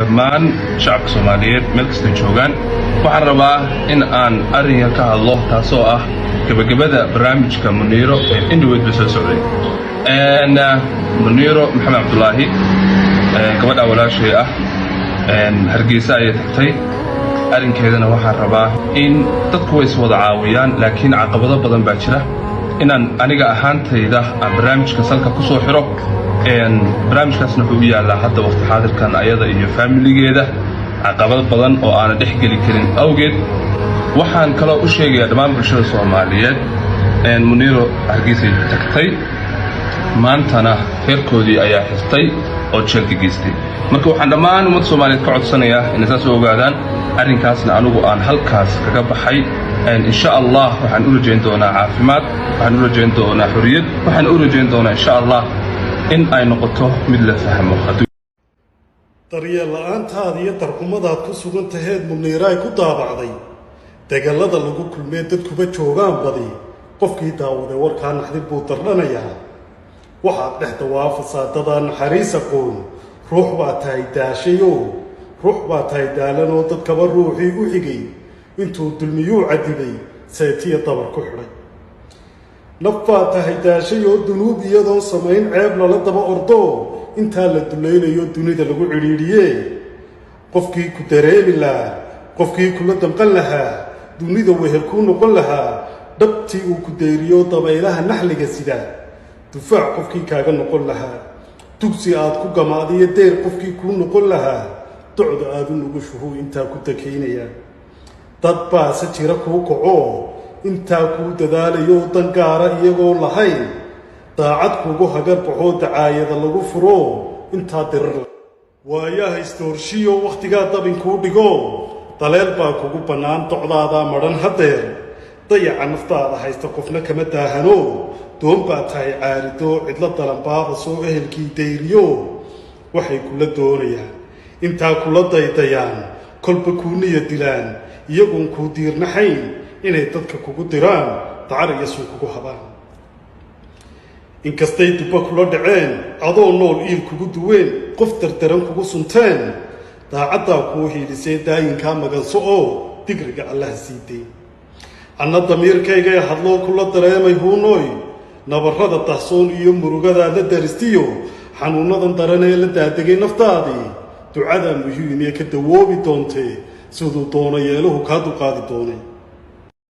Dhammaan shacabka Soomaaliyeed meel kastay joogaan, waxaan rabaa in aan arrin yar ka hadlo, taasoo ah gebagabada barnaamijka Muniiro ee indhoweyd ba soo socday. Muniiro Maxamed Cabdulaahi, gabadha walaashay ah, Hargeysa ayay tagtay. Arrinkeedana waxaan rabaa in dadku way iswada caawiyaan, laakiin caqabado badan baa jira. Inaan aniga ahaantayda aan barnaamijka salka ku soo xiro. Barnaamijkaasna wuxuu u yaallaa hadda waqti xaadirkan ayada iyo faamiligeeda, caqabad badan oo aanan dhex geli karin awgeed. Waxaan kaloo u sheegayaa dhammaan bulshada Soomaaliyeed, Muniiro Hargeysay tagtay, maantana reerkoodii ayaa xirtay oo jeelka geystay. Marka waxaan dhammaan ummadda Soomaaliyeed ka codsanayaa inay saas u ogaadaan, arrinkaasna anigu aan halkaas kaga baxay. Insha Allah waxaan u rajayn doonaa caafimaad, waxaan u rajayn doonaa xorriyad, waxaan u rajayn doonaa, insha Allah, in ay noqoto mid la fahmo. Daryeel la-aantaada iyo darxumadaad ku sugan taheed Muniiraay ku daabacday dagallada lagu kulmee dadkuba joogaan badi. Qofkii daawaday warkaa naxdin buu dardhanayaa. Waxaad dhex dawaafasaa dadaa naxariis aqoon. Ruux baa tahay daashayoo, ruux baa tahay daalanoo, dadkaba ruuxii u xigay intuu dulmiyuu cadibay, seetiya dabar ku xidhay. Naf baa tahay daashay oo dunuub iyadoon samayn ceeb lala daba ordoo, intaa la dulaynayo dunida lagu cidhiidhiyee. Qofkii ku dareemi lahaa, qofkii kula damqan lahaa, dunida wehel kuu noqon lahaa, dhabtii uu ku dayriyo dabaylaha naxliga sida, dufaac qofkii kaaga noqon lahaa, dugsi aad ku gamaadiyo deyr qofkii kuu noqon lahaa, docda aad u nugushuhuu intaa ku dakaynaya. Dad baase jira kuu kacoo intaa kuu dadaalayo, dan gaara iyagoo lahayn, daacad kugu hagar baxoo, dacaayada lagu furo intaa dirar. Waayaha isdoorshiyo wakhtigaa dabinkuu dhigo, daleel baa kugu bannaan, docdaadaa madhan haddeer. Dayaca naftaada haysta qofna kama daahano. Doon baa tahay caaridoo cidlo dalanbaaba soo ehelkii dayriyo. Waxay kula doonayaan intaa kula daydayaan, kolba kuu niya dilaan, iyagoon kuu diirnaxayn inay dadka kugu diraan, dacar iyo sun kugu habaan. Inkastay dubba kula dhaceen, adoo nool iil kugu duween, qof dardaran kugu sunteen, daacaddaa kuu hiilisee daayinkaa maganso oo digriga Allaha sii day. Anna damiirkaygay hadloo kula dareemay, huunooy, nabarrada dahsoon iyo murugadaad la daristiyo xanuunnadan daran ee la daadegay naftaadii. Ducadaa muhiimee ka dawoobi doontee, siduu doono yeeluhu kaa dulqaadi doonay.